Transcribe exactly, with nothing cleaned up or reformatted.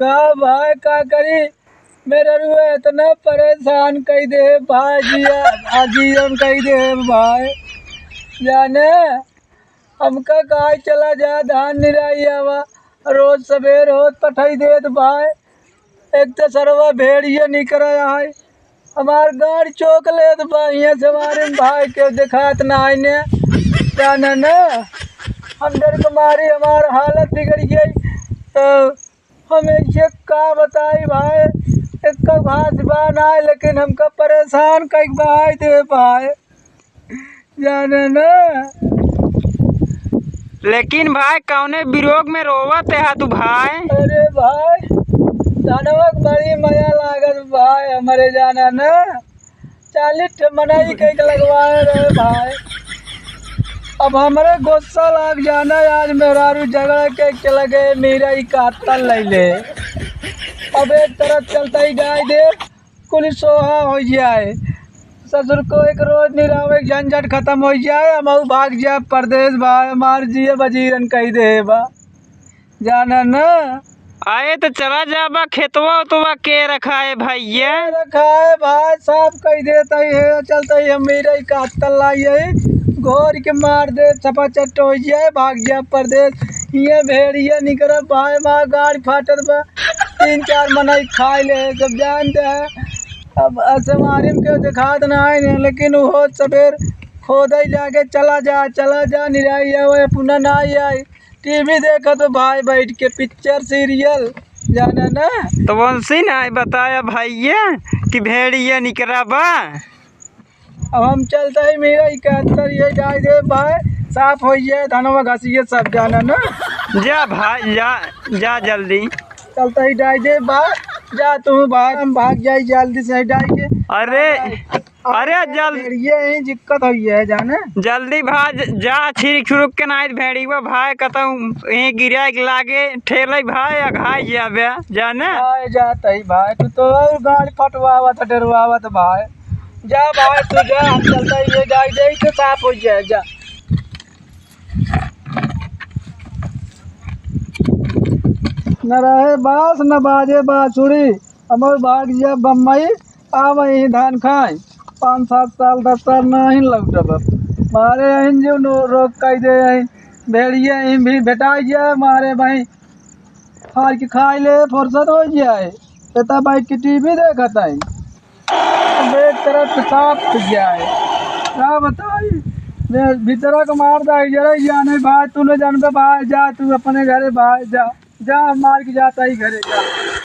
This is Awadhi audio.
का भाई, का करी? मेहररुआ इतना परेशान कइ दे भाई, जिया, आजीवन कइ दे भाई। जाने, हमका कहा चला जा, धान निराई आवा, रोज सबेर होत पठाई देत भाई। एक तो सरवा भेड़िया निकरा है, हमार गाड़ चोक लेत बा, हियाँ से हमारे भाई के देखात ना आइने। जाने ना, हम डर के मारी हमार हालत बिगड़ गई। तो हम ऐसे का बताई भाई, एक घास बा ना, लेकिन हमका परेशान कइक भाई दे भाई, जाने ना। लेकिन भाई, कौने विरोग में रोवत है तू भाई? अरे भाई, धनवा के बड़ी मया लागत भाई, हमरे जाने ना। चालीस ठे मनई कइके लगवाए रहे भाई। अब हमरे गुस्सा लाग जाना, आज मेहरारू झगड़ा कइके लगे, मेरा ही कातल लइले। अब एक तरफ चलता ही गाय दे, कुल सोहा होइ जाए। ससुर को एक रोज निरावे, झंझट खतम होइ जाए, हम भाग जाए परदेस भाई, हमार जिया बजीरन कइ दे बा। जाना ना। अरे तो चला जाबा, खेतवा उतवा के रखाए भइया? के रखाए भाई, साफ कइ देत ही है, चलत ही हम मेरा ही कातल लाई है, घोर के मार दे, सफा चट्ट होइ जाए, भाग जाए परदेस। ये भेड़िया निकरा भाई, माँ गाड़ फाटत बा, तीन चार मनई खाइ ले, सब जानते हैं। अब ऐसे मारिम के देखात ना है, लेकिन वो सबेर खोदई लागे, चला जा, चला जा, निराई आवे, पुनः ना आई। टीवी देखत हो भाई बैठ के, पिक्चर सीरियल, जाना ना। तो कौन सी ना बताया भइया कि भेड़िया निकरा बा? अब हम चलता ही मेरा इकहत्तर ये डाल दे भाई, साफ होइ जाए धनवा घसिए सब, जाना ना। जा भाई जा, जा जल्दी। चलता ही डाल दे भाई, जा तू भाई, हम भाग जाई जल्दी से डाल के। अरे अरे जल- भेड़िया यहीं दिक्कत होइ है जाने। जल्दी भाग जा, छिरिक छुरुक के नाई भेड़िया भाई कतौ यहीं गिरा के लागे ठेले भाई अघाई जाबे जाने। आए जात ही भाई, तू तो और गाड़ी फटवावत डरवावत भाई। जा भाई तू जा, हम चलता ही ये गाय दे के साफ होइ जाए जा। न रहे बास न बाजे बांसुरी, हमर भाग जिया बम्बई, आव यहीं धान खाए। पाँच सात साल, दस साल नहीं लौटब। मारे यहीं जो नो-, रोक कइ दे यहीं, भेड़िया यहीं भी भेटाइ जाए, मारे भाई हार के खाइ ले, फुर्सत होइ जाए। एता बैठ के टीवी देखत है, अब एक तरफ पेशाब हो जाए, का बताई, मैं भीतरा के मार दे, जरा जाने भाई, तू न जानबे भाई, जा तू अपने घरे भाई, जा। जा, मार के जाता ही घरे, जा।